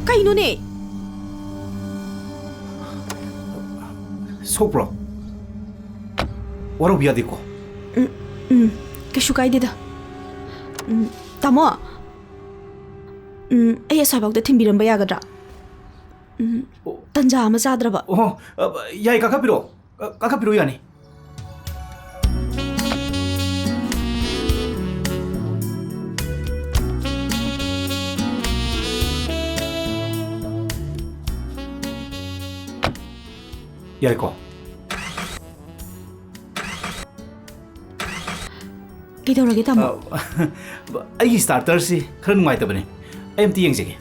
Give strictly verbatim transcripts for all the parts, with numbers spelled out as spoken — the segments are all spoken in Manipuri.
ꯀꯩꯅꯣꯅꯦ? ꯁꯣꯛꯄ꯭ꯔꯣ? ꯋꯥꯔꯧꯕ ꯌꯥꯗꯦꯀꯣ꯫ ꯎꯝ, ꯎꯝ, ꯀꯩꯁꯨ ꯀꯥꯏꯗꯦꯗ꯫ ꯎꯝ, ꯇꯥꯃꯣ, ꯎꯝ, ꯑꯩ ꯑꯁ꯭ꯋꯥꯏꯐꯥꯎꯗ ꯊꯤꯟꯕꯤꯔꯝꯕ ꯌꯥꯒꯗ꯭ꯔꯥ? ꯎꯝ, ꯑꯣ꯫ ꯇꯟꯖꯥ ꯑꯃ ꯆꯥꯗ꯭ꯔꯕ꯫ ꯑꯣ, ꯑ, ꯌꯥꯏ, ꯀꯥꯈꯠꯄꯤꯔꯛꯑꯣ꯫ ꯑ, ꯀꯥꯈꯠꯄꯤꯔꯛꯑꯣ, ꯌꯥꯅꯤ꯫ ꯌꯥꯏꯀꯣ? ꯀꯩꯗꯧꯔꯒꯦ, ꯇꯥꯃꯣ? ꯑ, ꯑꯩꯒꯤ starterꯁꯤ ꯈꯔ ꯅꯨꯡꯉꯥꯏꯇꯕꯅꯦ꯫ ꯑꯩ ꯑꯝꯇ ꯌꯦꯡꯖꯒꯦ꯫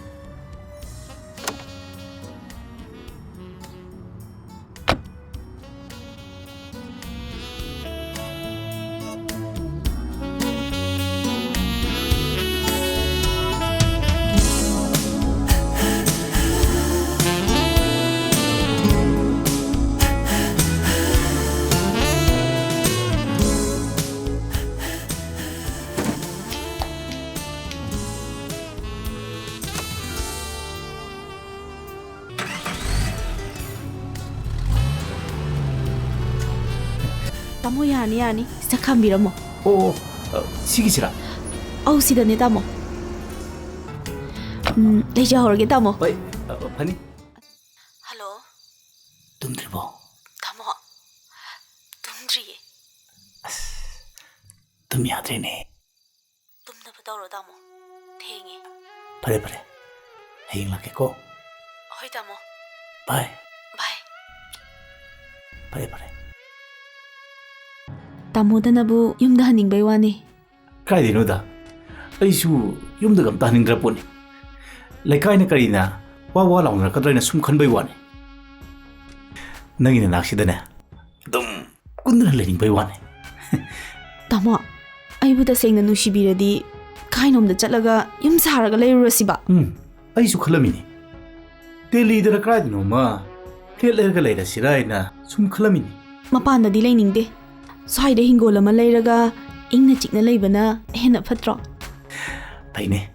ꯇꯥꯃꯣ, ꯌꯥꯔꯅꯤ, ꯌꯥꯔꯅꯤ꯫ ꯁꯤꯗ ꯈꯥꯝꯕꯤꯔꯝꯃꯣ꯫ ꯑꯣ, ꯑ, ꯁꯤꯒꯤꯁꯤꯔꯥ? ꯑꯧ, ꯁꯤꯗꯅꯦ, ꯇꯥꯃꯣ꯫ ꯎꯝ, ꯂꯩꯖꯍꯧꯔꯒꯦ, ꯇꯥꯃꯣ꯫ ꯍꯣꯏ, ꯑ, ꯐꯅꯤ꯫ ꯍꯜꯂꯣ꯫ ꯇꯨꯝꯗ꯭ꯔꯤꯕꯣ? ꯇꯥꯃꯣ, ꯇꯨꯝꯗ꯭ꯔꯤꯌꯦ꯫ ꯑꯁ, ꯇꯨꯝ ꯌꯥꯗ꯭ꯔꯦꯅꯦ꯫ ꯇꯨꯝꯅꯕ ꯇꯧꯔꯣ, ꯇꯥꯃꯣ꯫ ꯊꯦꯡꯉꯦ꯫ ꯐꯔꯦ, ꯐꯔꯦ꯫ ꯍꯌꯦꯡ ꯂꯥꯛꯀꯦꯀꯣ꯫ ꯍꯣꯏ, ꯇꯥꯃꯣ꯫ ꯕꯥꯏ꯫ ꯕꯥꯏ꯫ ꯐꯔꯦ, ꯐꯔꯦ꯫ ꯇꯥꯃꯣꯗꯅꯕꯨ ꯌꯨꯝꯗ ꯍꯟꯅꯤꯡꯕꯩ ꯋꯥꯅꯤ꯫ ꯀꯥꯏꯗꯩꯅꯣꯗ? ꯑꯩꯁꯨ ꯌꯨꯝꯗꯒ ꯑꯝꯇ ꯍꯟꯅꯤꯡꯗ꯭ꯔ ꯄꯣꯠꯅꯤ꯫ ꯂꯩꯀꯥꯏꯅ ꯀꯔꯤꯅ ꯋꯥ ꯋꯥ ꯂꯥꯎꯅꯔꯛꯀꯗ꯭ꯔꯥ ꯍꯥꯏꯅ ꯁꯨꯝ ꯈꯟꯕꯩ ꯋꯥꯅꯤ꯫ ꯅꯪꯒꯤ ꯅꯅꯥꯛꯁꯤꯗꯅꯦ ꯑꯗꯨꯝ ꯀꯨꯟꯗꯅ ꯂꯩꯅꯤꯡꯕꯩ ꯋꯥꯅꯤ꯫ ꯇꯥꯃꯣ, ꯑꯩꯕꯨ ꯇꯁꯦꯡꯅ ꯅꯨꯡꯁꯤꯕꯤꯔꯗꯤ ꯀꯥꯏꯅꯣꯝꯗ ꯆꯠꯂꯒ ꯌꯨꯝ ꯁꯥꯔꯒ ꯂꯩꯔꯨꯔꯁꯤꯕ꯫ ꯎꯝ, ꯑꯩꯁꯨ ꯈꯜꯂꯝꯃꯤꯅꯤ꯫ ꯗꯦꯜꯂꯤꯗꯔ ꯀꯗꯥꯏꯗꯅꯣꯃ ꯐ꯭ꯂꯦꯠ ꯂꯩꯔꯒ ꯂꯩꯔꯁꯤꯔꯥ ꯍꯥꯏꯅ ꯁꯨꯝ ꯈꯜꯂꯝꯃꯤꯅꯤ꯫ ꯃꯄꯥꯟꯗꯗꯤ ꯂꯩꯅꯤꯡꯗꯦ꯫ ꯁ꯭ꯋꯥꯏꯗ ꯍꯤꯡꯒꯣꯜ ꯑꯃ ꯂꯩꯔꯒ ꯏꯪꯅ ꯆꯤꯛꯅ ꯂꯩꯕꯅ ꯍꯦꯟꯅ ꯐꯠꯇ꯭ꯔꯣ? ꯐꯩꯅꯦ꯫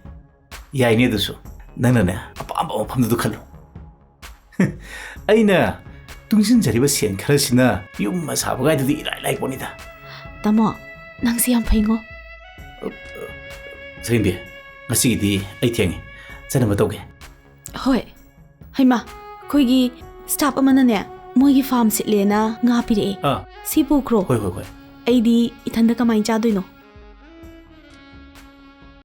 ꯌꯥꯏꯅꯦ ꯑꯗꯨꯁꯨ꯫ ꯅꯪꯅꯅꯦ ꯑꯄꯥꯝ ꯃꯐꯝꯗꯨꯗ ꯈꯜꯂꯨ꯫ ꯑꯩꯅ ꯇꯨꯡꯁꯤꯟꯖꯔꯤꯕ ꯁꯦꯟ ꯈꯔꯁꯤꯅ ꯌꯨꯝ ꯑꯃ ꯁꯥꯕꯒꯥꯏꯗꯨꯗꯤ ꯏꯔꯥꯏ ꯂꯥꯏ ꯄꯣꯠꯅꯤꯗ꯫ ꯇꯥꯃꯣ, ꯅꯪꯁꯦ ꯌꯥꯝ ꯐꯩꯉꯣ꯫ ꯁꯔꯦꯡꯕꯤ, ꯉꯁꯤꯒꯤꯗꯤ ꯑꯩ ꯊꯦꯡꯉꯦ, ꯆꯠꯅꯕ ꯇꯧꯒꯦ꯫ ꯍꯣꯏ꯫ ꯍꯩꯃꯥ, ꯑꯩꯈꯣꯏꯒꯤ staff ꯑꯃꯅꯅꯦ, ꯃꯣꯏꯒꯤ farm ꯁꯤꯠꯂꯦꯅ ꯉꯥ ꯄꯤꯔꯛꯑꯦ꯫ ꯑꯥ꯫ ꯁꯤ ꯄꯨꯈ꯭ꯔꯣ꯫ ꯍꯣꯏ, ꯍꯣꯏ, ꯍꯣꯏ꯫ ꯑꯩꯗꯤ ꯏꯊꯟꯗ ꯀꯃꯥꯏꯅ ꯆꯥꯗꯣꯏꯅꯣ?